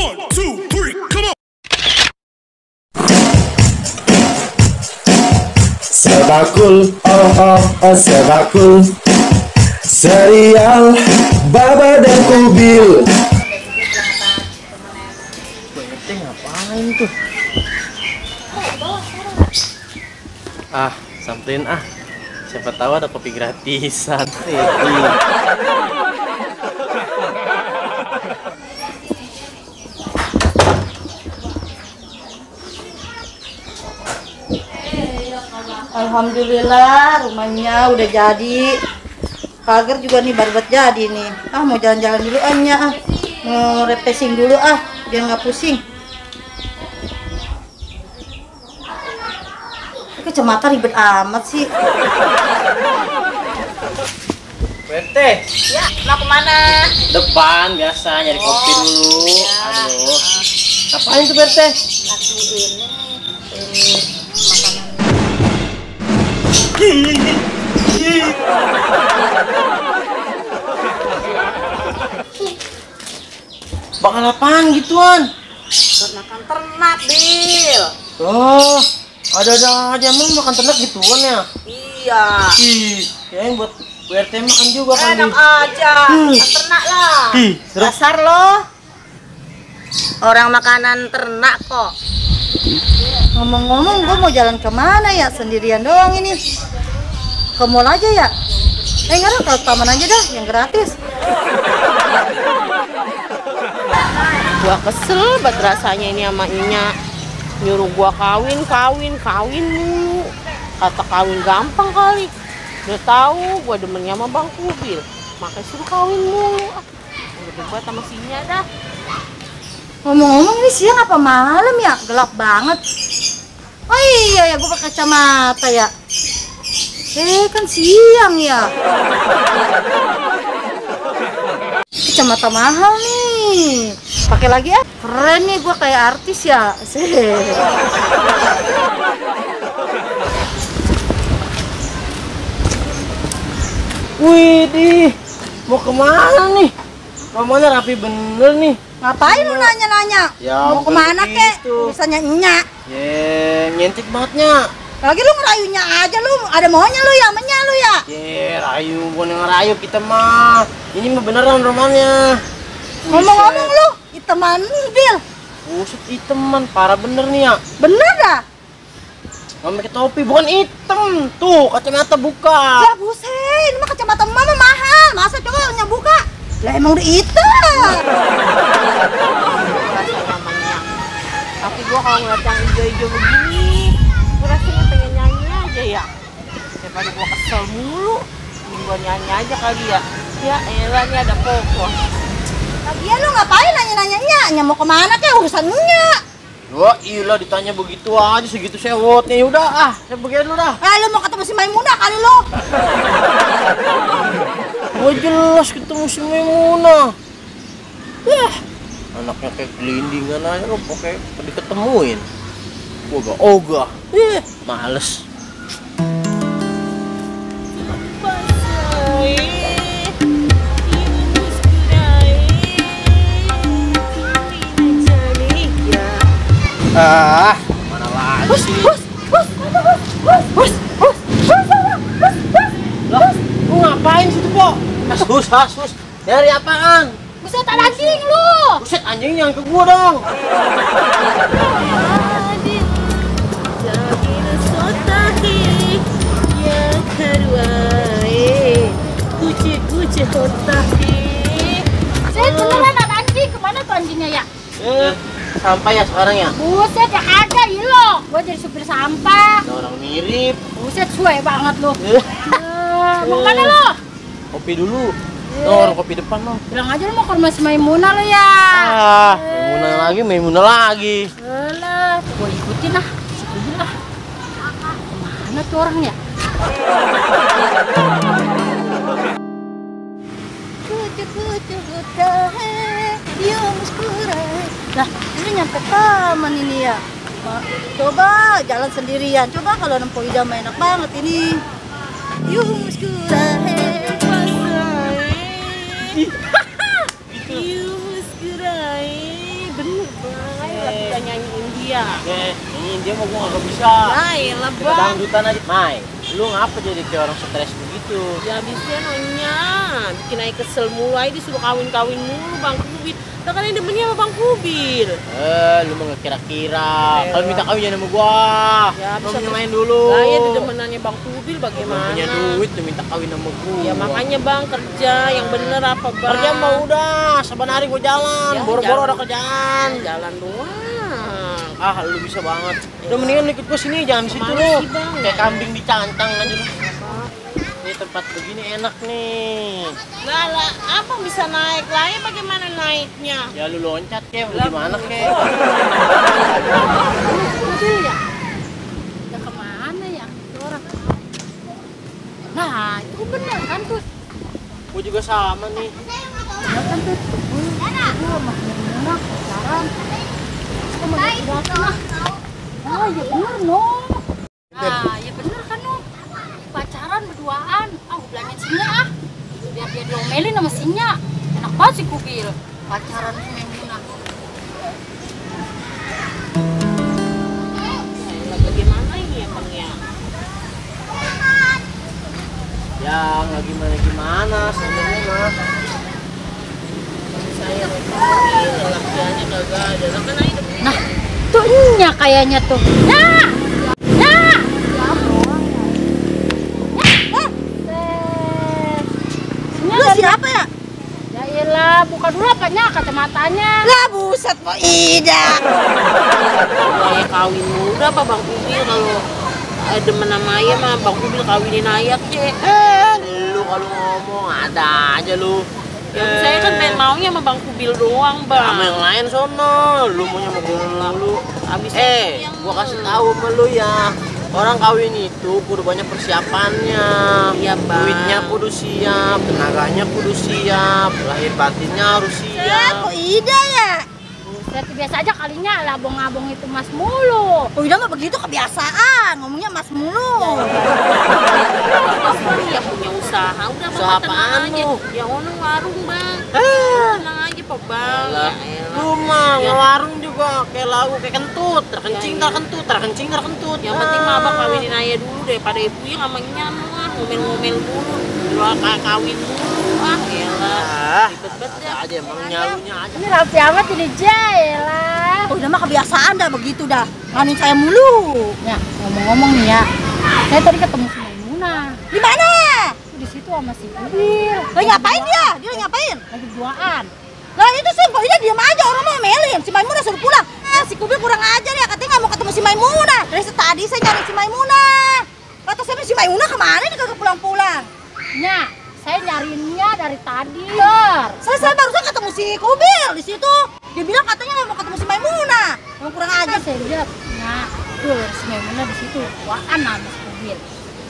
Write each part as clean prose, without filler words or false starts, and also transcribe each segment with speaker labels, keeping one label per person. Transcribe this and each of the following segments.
Speaker 1: 1, 2, 3, come on.
Speaker 2: Sebakul, sebakul. Serial Baba dan Kubil.
Speaker 3: Bete ngapain tuh? Samperin siapa tahu ada kopi gratisan.
Speaker 4: Alhamdulillah rumahnya udah jadi. Pagar juga nih baru buat jadi nih. Mau jalan-jalan dulu mau refreshing dulu biar nggak pusing. Kacamata ribet amat sih.
Speaker 3: Bete.
Speaker 4: Ya, mau kemana?
Speaker 3: Depan biasa nyari kopi dulu.
Speaker 4: Ya.
Speaker 3: Aduh. Ngapain tuh Bete?
Speaker 4: Lagi ini makanan.
Speaker 3: Bakal apaan gituan?
Speaker 4: Buat makan ternak, Bil.
Speaker 3: Oh, ada-ada aja emang makan ternak gituan ya?
Speaker 4: Iya.
Speaker 3: Kayaknya buat BRT makan juga kan.
Speaker 4: Enak aja, makan ternak lah. Dasar lo orang makanan ternak kok. Ngomong-ngomong, gue mau jalan kemana ya? Sendirian doang ini. Ke mall aja ya? Enggak, kalau taman aja dah, yang gratis.
Speaker 5: Gua kesel banget rasanya ini sama Inya, nyuruh gua kawin mulu. Kata kawin gampang kali, udah tahu gua demennya sama Bang Kubil, makanya suruh kawin mulu. Udah debat sama si Inya dah.
Speaker 4: Ngomong-ngomong, ini siang apa malam ya? Gelap banget. Oh iya ya, gue pakai kacamata ya. Kan siang ya. Kacamata mahal nih. Pakai lagi ya. Keren nih, gue kayak artis ya.
Speaker 3: Widih, mau kemana nih? Mamanya rapi bener nih.
Speaker 4: Ngapain lu nanya-nanya?
Speaker 3: Ya,
Speaker 4: mau kemana kek?
Speaker 3: gitu.
Speaker 4: Misalnya Nya.
Speaker 3: Nyentik bangetnya.
Speaker 4: Lagi lu ngerayunya aja lu. Ada maunya lu ya, menya lu ya.
Speaker 3: Rayu, bukan ngerayu kita mah. Ini mah beneran romannya.
Speaker 4: Ngomong-ngomong lu, iteman Bil.
Speaker 3: Buset iteman, parah bener nih ya.
Speaker 4: Bener dah?
Speaker 3: Nggak pakai topi, bukan item. Tuh, kacamata buka.
Speaker 4: Ya buset, ini mah kacamata mama mahal. Masa cowoknya buka? Lah emang udah hitam.
Speaker 5: Rasanya namanya. Tapi gua kalau ngeliat yang hijau-hijau begini, gua rasanya pengen nyanyi aja ya. Daripada gua kesel mulu, mending gua nyanyi aja kali ya. Ya elah, nih ada pokok.
Speaker 4: Lagian lu ngapain nanya-nanya Nya mau kemana kek urusan Nya?
Speaker 3: Wah ilah ditanya begitu aja, segitu sewotnya. Yaudah saya pergi dulu dah.
Speaker 4: Lu mau ketemu si Maimunah kali lu?
Speaker 3: Gua jelas ketemu si Maimunah. Anaknya kayak gelindingan aja lo pokoknya diketemuin. Ogah. Males. Mana lagi sih? Lah, lu ngapain situ, Po? Hus. Dari apaan?
Speaker 4: Buset anjing lu.
Speaker 3: Buset anjing yang ke gua dong.
Speaker 4: Saya beneran ada anjing, kemana tuh anjingnya ya?
Speaker 3: Sampai ya sekarang ya?
Speaker 4: Buset ya ada lo. Gua jadi supir sampah.
Speaker 3: Ada orang mirip.
Speaker 4: Buset suwe banget lu. Mau kemana lo?
Speaker 3: Kopi dulu. Orang kopi depan lo.
Speaker 4: Bilang aja lu mau ke rumah si Maimunah lo ya.
Speaker 3: Maimunah lagi.
Speaker 4: Alah, gua ikutin lah. Ikutin lah. Kemana tuh orangnya? Lah, ini nyampe taman ini ya. Coba jalan sendirian. Coba kalau nempuh idam enak banget ini. Yuk muskurahe
Speaker 5: Yuk muskurahe. bener bang. Ayo lah kita nyanyiin dia.
Speaker 3: Nyanyiin dia mau gua nggak bisa.
Speaker 5: Ayolah
Speaker 3: Kita
Speaker 5: bang.
Speaker 3: dangdutan aja. Mai, lu ngapa jadi kayak orang stres begitu?
Speaker 5: Ya habisnya nanya, bikin aja kesel mulu aja disuruh kawin-kawin mulu Bang Kubil. Lah kan yang demennya sama Bang Kubil.
Speaker 3: Lu mau nggak kira-kira? Kalau minta kawin jangan sama gua.
Speaker 5: Ya,
Speaker 3: Lu
Speaker 5: bisa
Speaker 3: main dulu.
Speaker 5: Lah ya demenannya Bang Kubil
Speaker 3: Lu
Speaker 5: bagaimana?
Speaker 3: punya duit lu minta kawin sama gua.
Speaker 5: Ya makanya Bang kerja yang bener apa Bang?
Speaker 3: Kerja mau udah, saban hari gua jalan.
Speaker 5: Ya,
Speaker 3: Boro-boro
Speaker 5: jalan.
Speaker 3: ada kerjaan.
Speaker 5: Jalan doang.
Speaker 3: Ah, lu bisa banget. Udah mendingan lu ikut gua sini, jangan di situ
Speaker 5: Kemana
Speaker 3: lu.
Speaker 5: sih, Bang?
Speaker 3: Kayak kambing dicantang aja lu. Ini tempat begini enak nih.
Speaker 5: Lah, apa bisa naik lagi? Bagaimana naiknya?
Speaker 3: Ya lu loncat kek, gimana kek?
Speaker 4: Mobil ya? Udah kemana ya itu orang? Nah, itu bener kan tuh.
Speaker 3: Gua juga sama nih.
Speaker 4: Ya kan tuh. Gue sama Maimunah pacaran. Kita mau lihat belakang. Oh iya bener no. Ah iya bener kan no. Pacaran berduaan. Ah gue bilangin Sinya ah. Biar dia diomelin sama Sinya. Enak banget si Kubil. Pacaran sama Maimunah.
Speaker 5: Lah bagaimana ini ya Bang ya?
Speaker 3: Ya nggak gimana-gimana sebenarnya mah.
Speaker 5: Saya Kubil, lelakiannya kagak ada. Lah kan aja
Speaker 4: Nah, tuh Nya kayaknya tuh. Nya! Nya! Lu siapa ya? Ya iyalah, buka dulu apanya kacamatanya.
Speaker 6: Lah buset kok Ida.
Speaker 5: Kayak kawin muda apa Bang Kubil kalau demen sama Ayah mah Bang Kubil kawinin Ayah cek.
Speaker 3: Lu kalau ngomong ada aja lu.
Speaker 5: Ya saya kan pengen maunya sama Bang Kubil doang
Speaker 3: Sama
Speaker 5: Bang.
Speaker 3: yang lain sono, lu maunya mau gua lu.
Speaker 5: Abis
Speaker 3: Gua kasih tahu sama lu ya. Orang kawin itu kudu banyak persiapannya.
Speaker 5: Iya, Bang.
Speaker 3: Duitnya kudu siap, tenaganya kudu siap, lahir batinnya harus siap.
Speaker 6: Kok Ida ya?
Speaker 4: Buset, biasa aja kalinya labong-abong itu mas mulu.
Speaker 6: Oh Ida mah begitu kebiasaan, ngomongnya mas mulu.
Speaker 5: ya punya usaha udah
Speaker 3: Usaha
Speaker 5: Mama tenang
Speaker 3: apaan
Speaker 5: aja.
Speaker 3: lu?
Speaker 5: Ya ono warung Bang. Tenang aja Pak Bang.
Speaker 3: Lah,
Speaker 5: Ya elah.
Speaker 3: lu mah ngewarung juga kayak lagu kayak kentut, terkencing terkentut, terkencing terkentut.
Speaker 5: Yang penting mah Abang kawinin Ayah dulu daripada ibunya sama nyamar ngomel-ngomel dulu. Dulu kawin dulu. Ah, elah.
Speaker 3: Ah,
Speaker 5: Ribet-bet dah.
Speaker 3: aja emang nyalunya aja.
Speaker 4: Ini rapi amat ini Jailah.
Speaker 6: Oh Ida mah kebiasaan dah begitu dah. Nganin saya mulu.
Speaker 4: Ya, ngomong-ngomong nih ya. Saya tadi ketemu si Maimunah.
Speaker 6: Di mana?
Speaker 4: Di situ sama si Kubil.
Speaker 6: Lagi ngapain dia? Dia lagi ngapain?
Speaker 4: Lagi berduaan.
Speaker 6: Lah itu sih, kok Ida diam aja, orang mau melin. Si Maimunah suruh pulang. Si Kubil kurang ajar ya, katanya nggak mau ketemu si Maimunah. Dari tadi saya nyari si Maimunah. Kata saya si Maimunah kemana nih kagak pulang-pulang?
Speaker 4: Nya, saya nyariinnya dari tadi.
Speaker 6: Saya barusan ketemu si Kubil di situ. Dia bilang katanya nggak mau ketemu si Maimunah. Yang kurang ajar.
Speaker 4: Saya lihat, nah, tuh si Maimunah di situ. Berduaan sama si Kubil.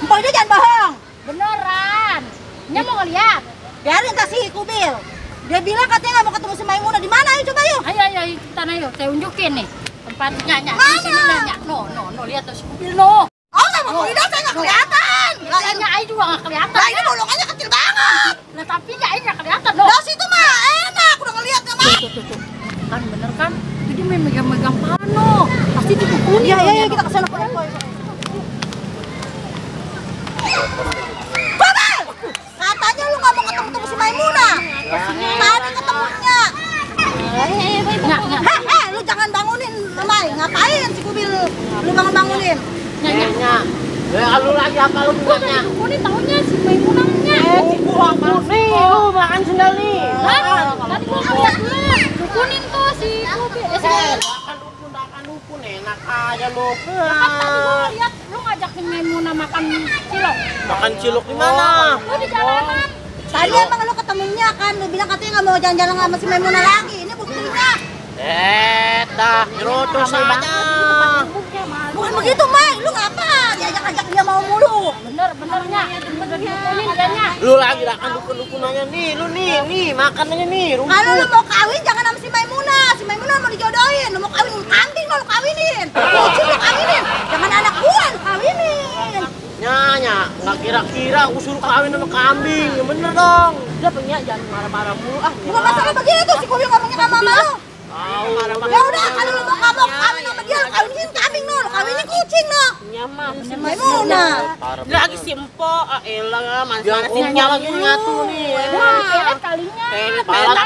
Speaker 6: Empok Ida jangan bohong.
Speaker 4: Beneran. Nya mau ngeliat.
Speaker 6: Biarin tak si Kubil. Dia bilang katanya nggak mau ketemu si Maimunah. Di mana? Ayo coba yuk.
Speaker 4: Ayo, ikutan ayo. Saya unjukin nih. Tempatnya, Nya. Di
Speaker 6: Mana?
Speaker 4: sini, Nya. No, lihat tuh si Kubil, no.
Speaker 6: Oh sama Empok Ida saya nggak kelihatan.
Speaker 4: Kayaknya Nya juga nggak kelihatan.
Speaker 6: Lah ini bolongannya kecil banget.
Speaker 4: Nah, tapi Nya nggak kelihatan, no.
Speaker 6: Lah situ mah enak. Udah ngeliatnya mah.
Speaker 4: Tuh. Kan bener kan? Itu dia megang-megang pano. Pasti dipukulin.
Speaker 6: Iya, kita kesana. Babal! Katanya lu nggak mau ketemu si Maimunah. Tadi ketemunya.
Speaker 4: Nya.
Speaker 6: Heh, lu jangan bangunin, Mai. Ngapain si Kubil? Lu bangunin.
Speaker 3: Kayaknya. Lu lagi apa lu bukannya?
Speaker 4: Ini tahunya si Maimunahnya.
Speaker 3: Nih, lu makan sendal nih.
Speaker 4: Tadi gua ngeliat lu. Dukunin tuh si Kubil.
Speaker 3: Makan dukun, enak aja lu.
Speaker 4: Kan tadi gua ngeliat lu ngajakin Maimunah makan cilok.
Speaker 3: Makan cilok di mana?
Speaker 4: Lu di jalanan.
Speaker 6: Tadi emang lu ketemunya kan, lu bilang katanya nggak mau jalan-jalan sama si Maimunah lagi. Ini buktinya.
Speaker 3: Dah, nyerocos aja.
Speaker 6: Bukan begitu, Mai. Lu ngapa? Diajak-ajak dia mau mulu.
Speaker 4: Benernya. Bener dipukulin dianya.
Speaker 3: Lu lagi makan dukun-dukun aja nih, lu nih, makan aja nih,
Speaker 6: Kalau lu
Speaker 3: rumput.
Speaker 6: mau kawin jangan sama si Maimunah. Si Maimunah mau dijodohin. Lu mau kawin kambing lu kawinin. Kucing lu kawinin. Jangan anak gua lu kawinin.
Speaker 3: Nyanya, nggak kira-kira aku suruh kawin sama kambing, ya bener dong.
Speaker 5: Udah punya jangan marah-marah mulu ah.
Speaker 6: Bukan masalah begitu si Kubil ngomongnya sama mama lu.
Speaker 3: Tahu,
Speaker 6: udah kalau lu nggak mau kawin sama dia, kawinin kambing no, kawinin kucing no.
Speaker 5: Nyaman.
Speaker 6: Si Maimunah.
Speaker 5: Lagi simpo, elah manas-manasin lagi nyatu nih.
Speaker 4: Pelet kalinya.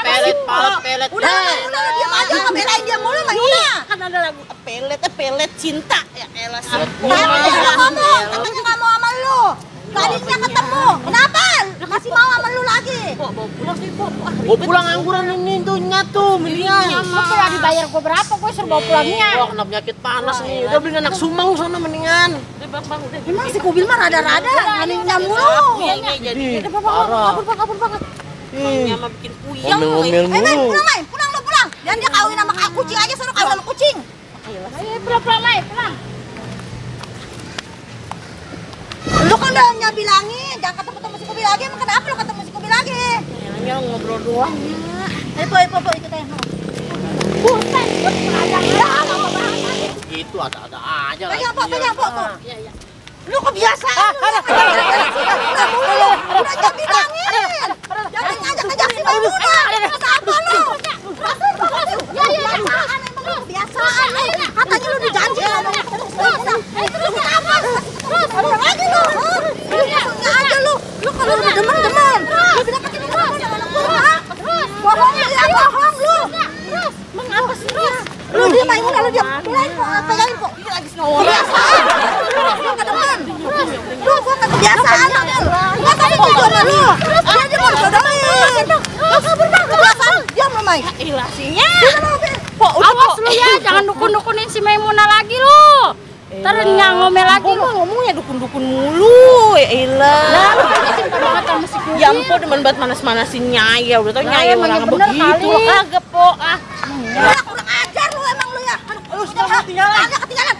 Speaker 5: Pelet.
Speaker 6: Udah Maimunah lu diam aja, belain dia mulu Maimunah.
Speaker 5: Kan ada lagu pelet cinta ya elah.
Speaker 6: Tadi dia ngomong, katanya nggak mau sama lu. Tadinya ketemu, kenapa? Masih mau sama lu lagi.
Speaker 5: Bawa pulang angguran ini tuh nyatu, mendingan.
Speaker 4: Lu pernah dibayar gua berapa? Gua suruh bawa pulangnya.
Speaker 5: Gua kena penyakit panas nih. Udah beli anak sumang sana mendingan. Bang, udah.
Speaker 6: Emang si Kubil mah rada-rada, anehnya mulu.
Speaker 5: Iya, jadi
Speaker 6: Kabur banget.
Speaker 5: Emangnya mah bikin puyeng.
Speaker 2: Ngomel-ngomel
Speaker 6: Main,
Speaker 2: mulu.
Speaker 6: pulang Mai, pulang lu pulang. Dan dia kawin sama kucing aja, suruh kawin sama kucing.
Speaker 4: Ayo pulang Mai, pulang.
Speaker 6: Lu kan udah bilangin, jangan ketemu si Kubil lagi. Emang kenapa lu ketemu si Kubil lagi?
Speaker 5: Hanya ngobrol doang.
Speaker 6: Po, ikut aja.
Speaker 4: Bukan, gua pernah lama banget.
Speaker 5: Gitu ada aja.
Speaker 6: Pegang, Po, tuh. Lu kebiasaan lu. Udah aja bilangin. Jangan ngajak-ngajak si Maimunah. Terus apa lu? Kebiasaan emang lu kebiasaan lu. Katanya lu dijanji ngomong terus apa? Terus lagi lu. Maksudnya aja lu. Lu kalau udah demen. Lu bilang pakai ngomong sama anak gua. Bohong lu.
Speaker 4: Terus, mengapa sih?
Speaker 6: Lu dia Maimunah lu dia. Pegangin kok. Dia lagi kebiasaan. Lu enggak demen. Lu gua enggak kebiasaan lu. Gua tadi mau jodoh lu. Dia mau jodohin. Kabur bang. Kebiasaan. Diam lu Mai.
Speaker 4: Ilasinya.
Speaker 6: Kok
Speaker 4: Awas lu ya, jangan dukun-dukunin si Maimunah lagi lu. Ntar nggak ngomel lagi lu.
Speaker 5: Ngomongnya dukun-dukun mulu. Ya elah.
Speaker 4: Cinta banget sama si Kubil.
Speaker 5: Ya ampun demen banget manas-manasin Nyaya. Udah tau Nyaya
Speaker 4: emang
Speaker 5: orang
Speaker 4: bener
Speaker 5: begitu.
Speaker 4: kali.
Speaker 5: Kagak po.
Speaker 6: kurang ajar lu emang lu ya. Lu sudah ketinggalan. Ketinggalan.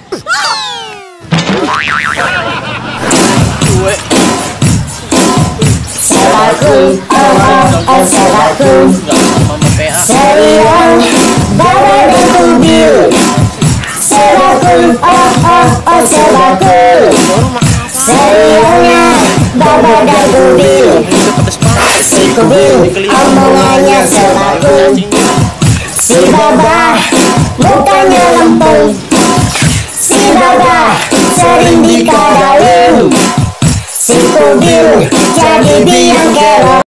Speaker 7: Sebakul, sebakul, serial, Baba dan Kubil. Sebakul, sebakul, serialnya Baba dan Kubil. Si Kubil omongannya sebakul, si Baba mukanya lempeng, si Baba sering dikadalin, si Kubil jadi biang kerok.